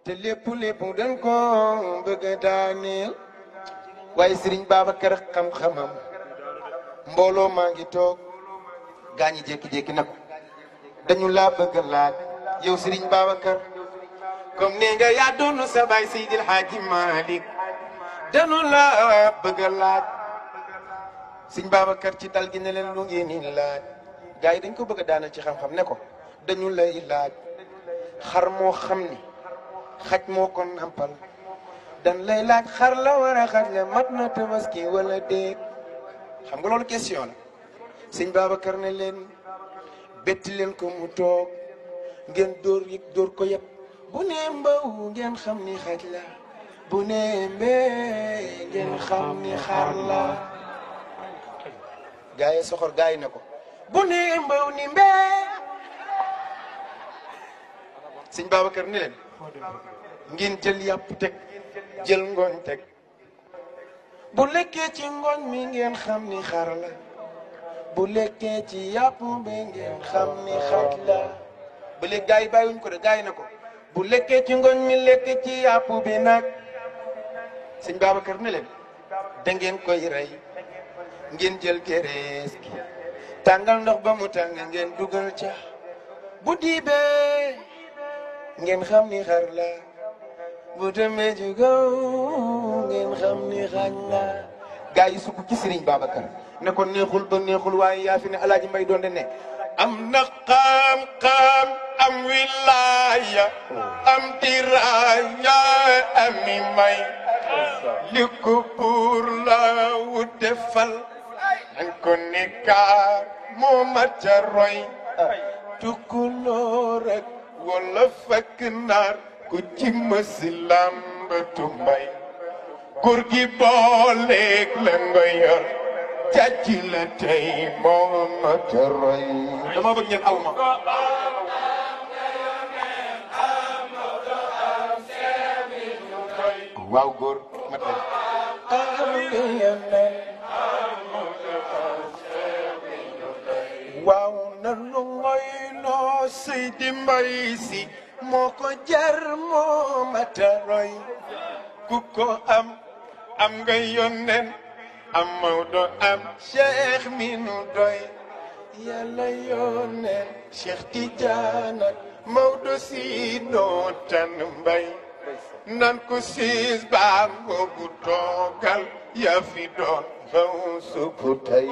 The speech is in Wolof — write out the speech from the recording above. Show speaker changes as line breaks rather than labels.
te lépp dañ ko bëgg daaneel waaye Serigne Babacar xam-xamam mbooloo maa ngi toog gaañi jékki-jékki na ko dañu laa bëgg laaj yow Serigne Babacar comme ni nga yaa doonu sa baay Seydil Hadji Malick dañu laa bëgg laaj Serigne Babacar ci dal gi ne leen lu ngeen ni laaj gars yi dañ ko bëgg a daanal ci xam-xam ne ko dañu lay laaj xar moo xam ni xaj moo ko nampal dan lay laaj xar la war a xaj la mat na tabaski wala déet xam nga loolu question la sëñ Babacar ne leen betti leen ko mu toog ngeen dóor ko yëpp bu nee mbaw ngeen xam ni xaj la bu nee mbee ngeen xam ni xar la gaa yi soxor gaa yi ne ko bu nee mbaw ni mbee sëñ Babacar ne leen ngeen jël yàpp teg jël ngooñ teg bu lekkee ci ngooñ mi ngeen xam ni xar la bu lekkee ci yàpp bi ngeen xam ni xaj la ba léegi gars yi bàyyiwuñ ko de gars yi na ko bu lekkee ci ngooñ mi lekk ci yàpp bi nag sëñ Babacar ne leen da ngeen koy rey ngeen jël gerees gi tàngal ndox ba mu tàng ngeen dugal ca bu diibee ngeen xam ni xar la bu demee ju gaw ngeen xam ni xañ la gaa yi sukk ci Serigne Babacar ne ko neexul ba neexul waaye yaa fi ne Alaaji Mbay doon de ne am na xam-xam am wilaaya am diraaya ami may li ko buur la wut defal an ko nekkaar moo mat ca roy tukkuloo rek wala fekk naar ku ci mësi lambatu mbay góor gi booleeg la nga yor jàcc la tey moo ma tëroy dama bëgg ngeen aw ma waaw góor mat leen waaw nanu ngoy noo Seydi Mbay Si moo ko jar moo mataroy ku ko am nga yónneen am Maodo am Cheikh mi nu doy yàlla yónneen Cheikh Tidiane Maodo si noo tan mbay nan ko siis baa ngoogu toogal yaa fi doon xaw supu tey